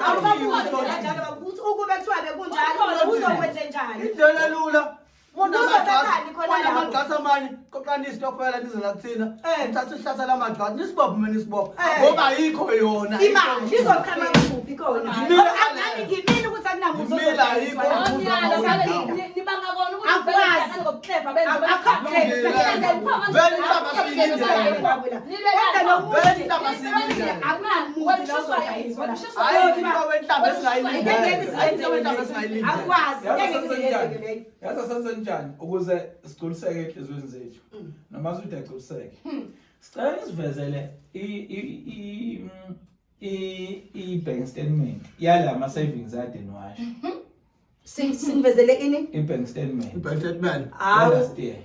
Awubabuze kanjalo baba, ukuthi ukube kuthiwa bekunjalo uzokwenze njani? Indlela elula. Uzothathani khona lapho? Amagqasa amanye qoqani isitokfela nize la kuthina. Eh. Nithathe isihlahla lamagqasa nisibophe mina nisibophe. Eh. Ngoba ayikho yona. Imali izoqhama kuphi khona? Ngimile Nami ngimile ukuthi akunamuzi Ngimile, ozodayiswa. ayikho. Nibanga kona ukuthi Akwazi. vele ngokukleva benze Vele inhlamba siyilindele. Kodwa lo muzi- Vele inhlamba siyilindele. Akunamuzi la ozodayiswa la. Ayikho into wenhlamba esingayilindele. Ngeke ize Ayikho into wenhlamba esingayilindele. Akwazi, Yazi ngeke ize senzenjani? yenzeke leyo. Yazi senzenjani ukuze sigculiseke enhliziyweni zethu noma sithi agculiseke. Sicela nisivezele i i i i i bank statement yala ma savings ade niwasho. Sinivezele ini? I bank statement. Bank statement. Hawu. Last year.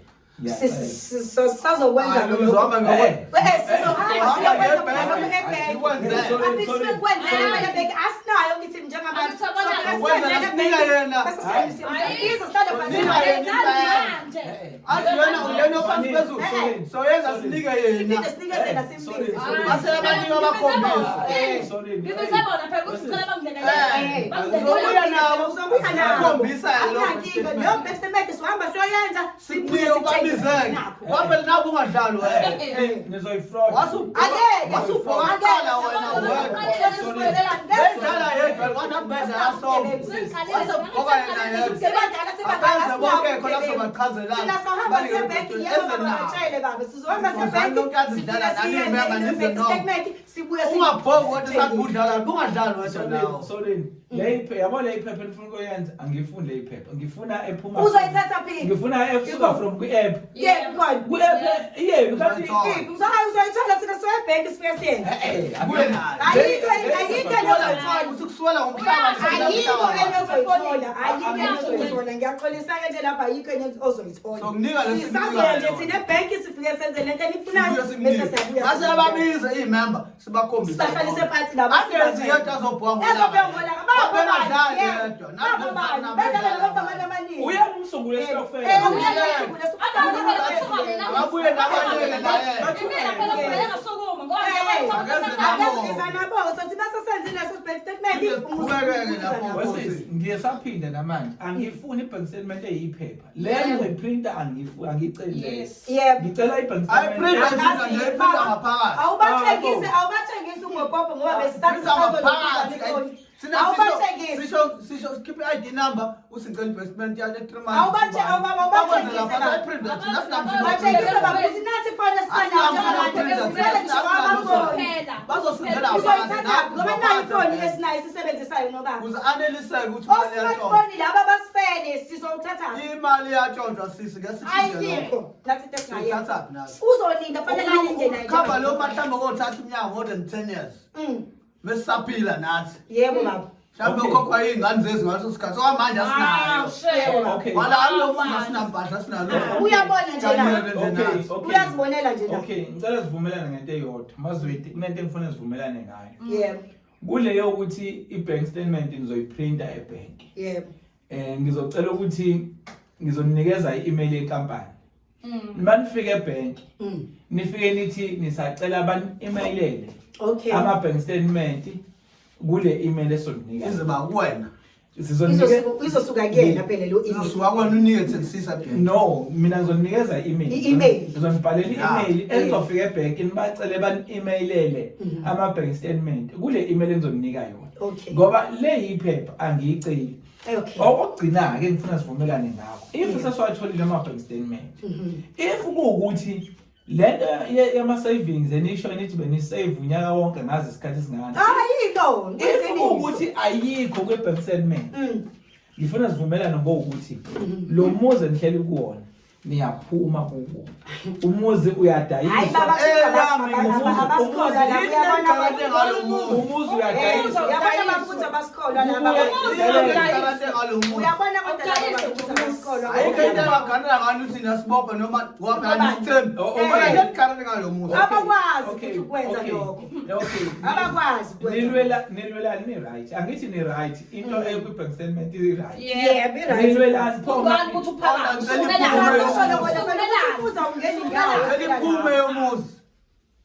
Sisazokwenza Hayi, lokho. uzohamba ngokwe- Eh, sizohamba siyokwenza Uhamba lokho ngebhenki. ebhenki. Sikwenze. Afike sikwenzele phela ebhenki asinayo ngithi njengamanje. Akuthabonana. Sofika Ukwenza sikwenzele sinika ebhenki. yena. Bese siyobiza sihlale phansi. Sinika yena manje. Athi wena uyena ophansi phezulu. Eh. So yenza sinike yena. Siphinde sinikezela simbize. Base abanike abakhombisa. Ngibize bona phela ukuthi ngicela bangilekelele. Eh. Uzobuya nabo. Uzobuya nabo. Ukhombisa lo. Akunankinga, leyo bank statement sizohamba siyoyenza sibuye Sibuye ubabizeke. nakho. Kwaphela nawe ungadlali wena. Nizoyifraud. Angeke. Wasubhokaqala wena wedwa. Bendlala yedwa kwana bendlala sonke. Wasebhoka yena yedwa. Sebadala sebadala Abenze bonke khona sobachazelana. Thina sohamba sebhenki yebo baba batshele baba sizohamba sebhenki Lonke azidlala nani remember nize no. statement sibuye Ungabhoki kodwa sathi udlala, ungadlali wedwa nawe. Sorry. Le iphepha yabo le iphepha enifuna ukuyenza angifuni le iphepha. Ngifuna ephuma. Uzoyithatha phi? Ngifuna esuka from kwi-app. Yebo khona. Kwi-app yebo kanti Uzayithola. Uzohamba uzoyithola thina sizoya ebhenki sifike siyenze. Kuye naye. Ayikho ayikho enye ozoyithola. Uthi kuswela ngomhlaba Ayikho enye ozoyithola. Ayikho enye ozoyithola. Ngiyaxolisa-ke nje lapha ayikho enye ozoyithola. Sokunika lesi Sisazoya nje thina ebhenki sifike senze lento enifunayo bese siyabuya. Base ababize iy'member sibakhombise. Sibahlalise phansi nabo. Angenzi yedwa azobhonga Ezobhonga ngolaka. Bengadlali yedwa. Babo bani? Bedlala nabantu abantu abaningi. Uyena umsunguli Eh, wesitokfela. uyena umsunguli wesitokfela. Ababuye nabanye naye. Imina phela kumele ngasukuma ngoba Akeze nabo sothi bese senzile leso bank statement. Siqhubekeke lapho. Wesisi, ngiyesaphinda namanje angifuni i-bank statement eyiphepha le ngiyiprinta angifuni angiyiceli leyo Yes. Yebo. ngicela i-bank Ayiprinta statement nje iprinta ngaphakathi. Awubathengisi, awubathengisi ungopopo ngoba besisathi Printa ngaphakathi. sisazoyifoni. Thina Awubathengisi. sisho sisho sikhiphe i-ID number usicela i-basement yale 3 months. Awubatshengise baba. Ayiprinta thina sinamfuna. Batshengise baba ukuthi nathi ifoni esifanayo njengabantu besicela ngisho amafoni. Bazosenzela Uzoyithatha ngoba nayo ifoni esinayo esisebenzisayo nobaba. Ukuze aneliseke ukuthi imali yatshontshwa. O-smartphone laba abasifele sizowuthatha. Imali yatshontshwa sisi ngeke sishintshe lokho. Ayikho. Nathi into esingayenza. Siyithathaphi nathi? Uzolinda fanele alinde naye. Khamba lo mhlawumbe kothatha iminyaka more than 10 years. Mesisaphila nathi. Yebo baba. Mhlawumbe Okay. ukhokhwa iy'ngane zethu ngaleso sikhathi okwamanje asinayo. Yebo baba. Okay. Wala alo muzi asinampahla asinalutho. Uyabona nje la. Janyelwe nje Okay, nathi. okay. Uyazibonela nje la. Okay, ngicela sivumelane ngento eyodwa. Mazwidi, kunento engifuna sivumelane ngayo. Yebo. Kule yokuthi i-bank statement nizoyiprinta ebhenki. Yebo. Ngizocela ukuthi ngizoninikeza i-email yenkampani. Uma nifika ebhenki, nifike nithi nisacela bani-emailele Okay. ama-bank statement kule email esoninika. Izoba kuwena. Izosuka kuyena phela lo email. Izosuka kuwena unike 36 ebhenki. No, mina ngizoninikeza i-email. I-email. Ngizonibhalela i-email Yeah. enizofika ebhenki nibacele bani-emailele ama-bank statement kule email engizoninika yona. Okay. Ngoba le yiphepha angiyiceli. Okay. Okugcina-ke ngifuna sivumelane ngakho. If sesiwatholile ama-bank statement, if kuwukuthi lento yama-savings enisho enithi benisave unyaka wonke ngazi isikhathi esingakanani. Ayikho. If kuwukuthi ayikho kwi-bank statement, ngifuna sivumelane ngokuthi lo muzi enihleli kuwona niyaphuma kuwo. Umuzi Hayi uyadayiswa. baba abasikholwa la uyabona Karate ngalo muzi. Umuzi uyadayiswa. uyabona baba ukuthi abasikholwa laba. Karate ngalo muzi. Uyabona kodwa laba ukuthi abasikholwa. Ayikho Into engaganela ngani ukuthi nasibopha noma ngoba nisithembi. Oh, okay. Kodwa ngiyaniganela ngalo muzi. Abakwazi Okay, futhi ukwenza okay, lokho. Okay. Abakwazi ukwenza. Nilwela nilwelani ni right. Angithi ni right. Into ekwi bank statement i right. Yebo, i-right. Nilwelani pho. Ungani ukuthi uphakame. Ngicela Asho lokho phela ukuthi umuzi awungeni indawo. Ngicela iphume yomuzi.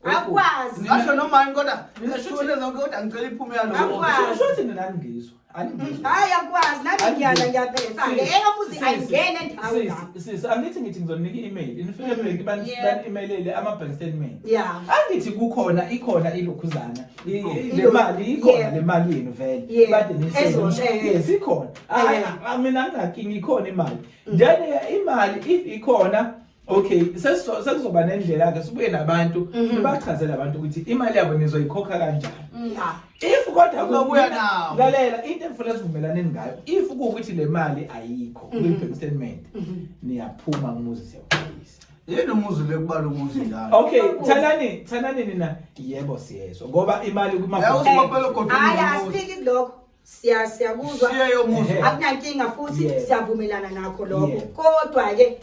Akwazi. Ngasho noma yini kodwa nisithule zonke kodwa ngicela iphume yalowo. Akwazi. Sho ukuthi nina ningizwa. Aningizwa. Hayi akwazi nami ngiyala ngiyaphetha. Ngeke umuzi ayingene endawo la. Sisi, sisi, angithi ngithi ngizonika i-email. Nifike ebhenki bani-emailele ama-bank statement. Yeah. Angithi kukhona ikhona ilokhuzana. Le mali ikhona le mali yenu vele. Yeah. Kade niyisebenza. Ezoshe, eh. Yes, ikhona. Hayi, Eh. mina ngingakinga ikhona imali. Then imali if ikhona okay sekuzoba nendlela ke sibuye nabantu nibachazele abantu ukuthi imali yabo nizoyikhokha kanjani. Yeah. If kodwa Uzobuya nawo. Lalela into engifuna sivumelaneni ngayo. If kuwukuthi le mali ayikho kwi-bank statement niyaphuma umuzi siyawudayisa. Yini umuzi le kubala umuzi njalo. Okay, thanani thanani nina yebo siyezwa ngoba imali kuma Eh, usibophele ogodweni Hayi lomuzi. asifiki kulokho. Siya siyakuzwa. Shiye yomuzi. Ehhe. Akunankinga futhi Yeah. siyavumelana nakho lokho. Yeah. Kodwa ke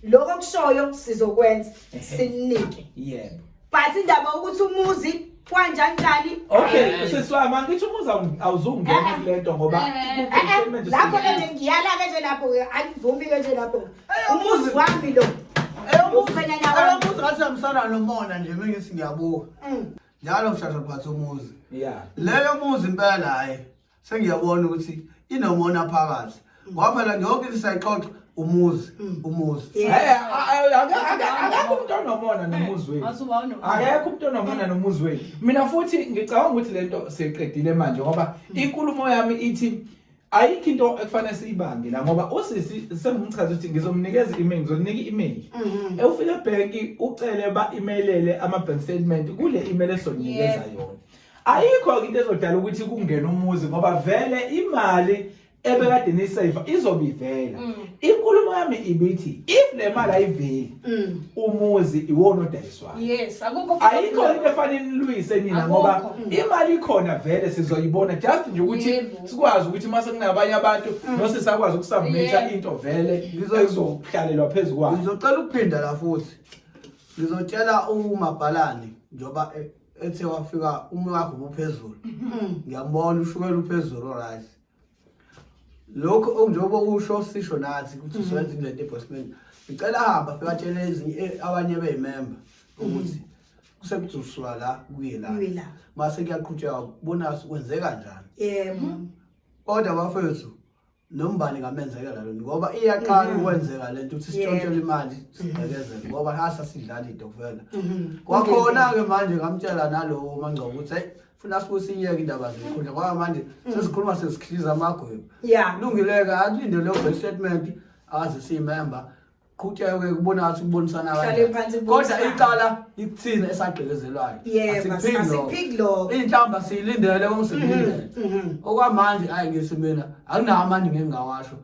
lokho okushoyo sizokwenza Ehhe. sinike. Yebo. But indaba ukuthi umuzi kanjani njani Okay, sisi wami angithi umuzi awuzungena kule nto ngoba Eh, lapho ke nje ngiyala ke nje lapho ke angivumi ke nje lapho. Umuzi wami lo. Umkhwenyana wami. Umuzi ngathi hambisana nomona nje mengithi ngiyabuka. Njalo ngishasha phatha umuzi. Yeah. Leyo muzi impela hayi sengiyabona ukuthi inomona phakathi. Ngoba phela yonke into sayixoxa umuzi, umuzi. Yeah. Eh, akekho umuntu onomona nomuzi wethu. Azuba unomona. Akekho umuntu onomona nomuzi wethu. Mina futhi ngicabanga ukuthi lento siqedile manje ngoba inkulumo yami ithi ayikho into ekufanele siyibange la ngoba usisi sengimchaza ukuthi ngizomnikeza i-email, ngizonika i-email. Ewufika ebhenki ucele ba-emailele ama-bank statement kule email esizonikeza yona. Ayikho into ezodala ukuthi kungene umuzi ngoba vele imali ebekade nisave izobe ivela. Inkulumo yami ibithi if le mali ayiveli umuzi iwona odayiswayo. Yes, akukho Ayikho into efanele nilwise nina ngoba Akukho. imali ikhona vele sizoyibona just nje ukuthi Yebo. sikwazi ukuthi mase kunabanye abantu nosisakwazi ukusubmitha Yebo. into vele ezokuhlalelwa phezu kwayo. Ngizocela ukuphinda la futhi. Ngizotshela umabhalane njoba ethe wafika umoya wakhe ubuphezulu. Ngiyambona ushukela uphezulu alright. Lokho okunjengoba usho sisho nathi ukuthi siyenza lento endorsement. Ngicela ahamba afike atshele ezinye abanye beyimember ukuthi kusekuzoswa la kuye la. Kuye la. Mase kuyaqhutshekwa kubona kwenzeka kanjani. Yebo. Kodwa bafethu nombani ngamenzekela lona ngoba iyaqala ukwenzeka lento ukuthi sitshontshele imali sigqekezele ngoba hasa sidlala into kuvela. Kwakhona ke manje ngamtshela nalowo mangcobo ukuthi hey funa sibuye siyeke indaba zekhundla ngoba manje sesikhuluma sesikhiliza amagwebo. Yeah. Kulungile ke alinde leyo bank statement aze siyimember qhutsheke kubona ngathi kubonisana Hlale phansi kodwa kubonisane. icala ikuthina esagqekezelwayo. Yebo, asiphiki lokho. Inhlamba siyilindele kongisilindele. Okwamanje ayi ngithi mina akunawo amandla ngengingawasho.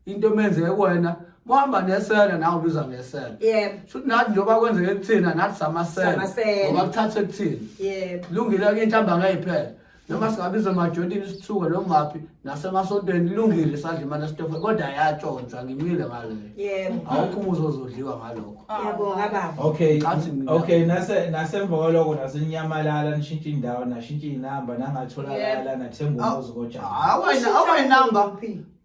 Into emenzeke kuwena uhamba nesela nawe ubiza ngesela. Yebo. Shuthi nathi njengoba kwenzeke kuthina nathi samasela. Samasela. Ngoba kuthathwe kuthina. Yebo. Lungile ke inhlamba ngeke iphele. Noma singabiza emajontini sithuke noma ngaphi nasemasontweni lungile sadla imali esitofela kodwa yatshontshwa ngimile ngaleyo. Yebo. Awukho umuzi ozodliwa ngalokho. Ngiyabonga baba. Okay. Ngathi mina- Okay, nase nasemva kwaloko nasenyamalala nishintsha indawo nashintsha inamba nangatholakala nathenga umuzi kojani. Awena awayinamba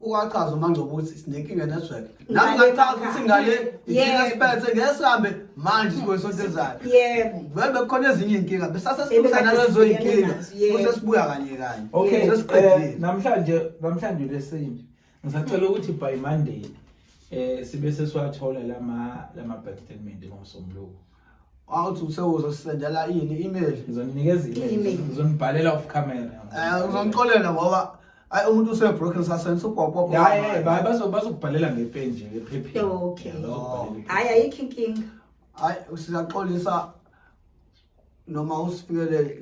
ukachaza uMangcobo ukuthi sinenkinga network. Nami ngachaza ukuthi ngale ithina siphethe ngeke sihambe manje sibuye sonto ezayo. Yebo. Vele bekukhona ezinye iy'nkinga besase Ebekade sibuya nalezo sibhekene y'nkinga nazo, yebo. bese sibuya kanye kanye. Okay, Sesiqedile. namhlanje lesini. Ngisacela ukuthi by Monday sibe sesiwathola lama bank statement ngomsombuluko. Awuthi usewuzosendela ini email. Ngizoninikeza i-email, I-email. ngizonibhalela off camera. Uzongixolela ngoba ayi umuntu use-broken sasense ubhobhobho. Hayi, bazokubhalela ngepeni nje ephepheni. Okay. Yeah, bazokubhalela ngepeni. Hayi ayikho inkinga. Hayi siyaxolisa noma usifikele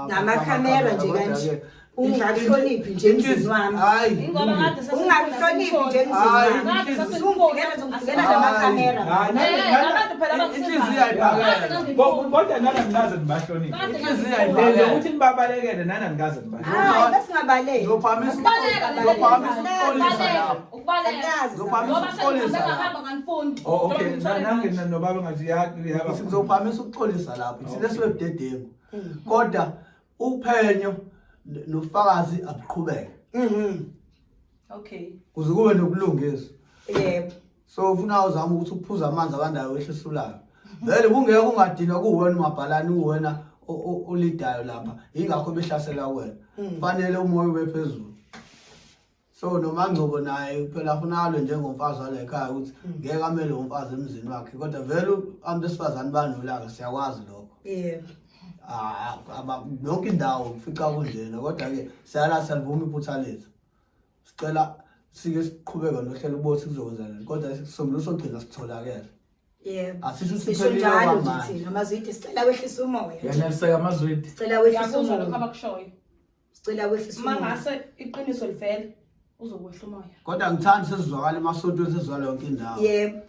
Namakhamera nje kanje. Ungakuhloniphi nje emzini wami. Hayi. Ingoba kade sesifuna Ungakuhloniphi nje emzini Hayi, wami. Kade Usungifikela ngizokufikela namakhamera. Hayi, Eh, abantu phela abakusizayo. Inhliziyo ayiphakeme. Kade ngangifuna. Kodwa nana nikaze nibahloniphe. Kade Inhliziyo ngangifuna. ayiphakeme. Ukuthi nibabalekele nana nikaze nibahloniphe. Hayi, besingabaleki. Ngizophamisa Ukubaleka, ngizophamisa ukubaleka, ukuxolisa lapho. ukubaleka. Akazi. Ngizophamisa Ngoba ukuxolisa sengihambe lapho. ngahamba nganifuni. Oh okay, Njengoba ngithole nange manje. nobaba ngathi yaba. Ngithi ngizophamisa ukuxolisa lapho. Thina sibe budedengu. Kodwa uphenyo nobufakazi abuqhubeke. Okay. Kuze kube nobulungiswa. Yebo. So ufuna uzama ukuthi uphuze amanzi abandayo wehlise ulaka. Vele kungeke ungadinwa kuwena umabhalani uwena olidayo lapha. Ingakho behlasela wena. Fanele umoya ube phezulu. So noMangcobo naye phela afuna alwe njengomfazi wale ekhaya ukuthi ngeke amele umfazi emzini wakhe kodwa vele abantu besifazane banolaka siyakwazi lokho. Yebo. Ah, yonke indawo ufica kunjena kodwa ke siyala siyalivuma iphutha lethu. Sicela sike siqhubeke nohlelo ubothi kuzokwenzakala kodwa isisombululo sogcina sitholakele. Yebo. Asisho ukuthi Sisho siphelile njalo nje okwamanje. thina amazwidi sicela wehlisa umoya. Yaneliseka amazwidi. Sicela wehlisa Ngiyakuzwa lokho umoya. abakushoyo. Sicela wehlisa Uma umoya. ngase iqiniso livele, uzokwehla umoya. Kodwa ngithandi sesizwakala emasontweni sesizwakala yonke indawo. Yebo.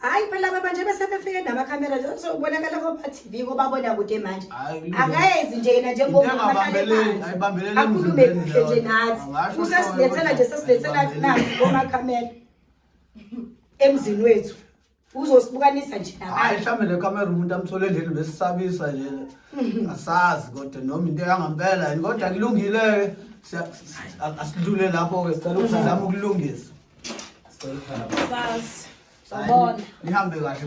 Hayi phela baba nje bese befike namakhamera nje sokubonakala koba TV kobabona kude manje. Hayi, Akayezi nje yena njengoba Into engabambeleli, ayibambeleli akhulume emzimbeni kahle nje leyo. nathi. Angasho Usesilethela nje sesilethela ayibambeleli. nathi komakhamera emzini wethu. Uzosibukanisa nje Hayi nabantu. mhlawumbe le kamera umuntu amthole endleleni besisabisa nje. Asazi kodwa noma into yangampela yini kodwa kulungile ke asidlule lapho ke sicela ukuzama ukulungisa. Sazi. Sawubona. Nihambe kahle basho.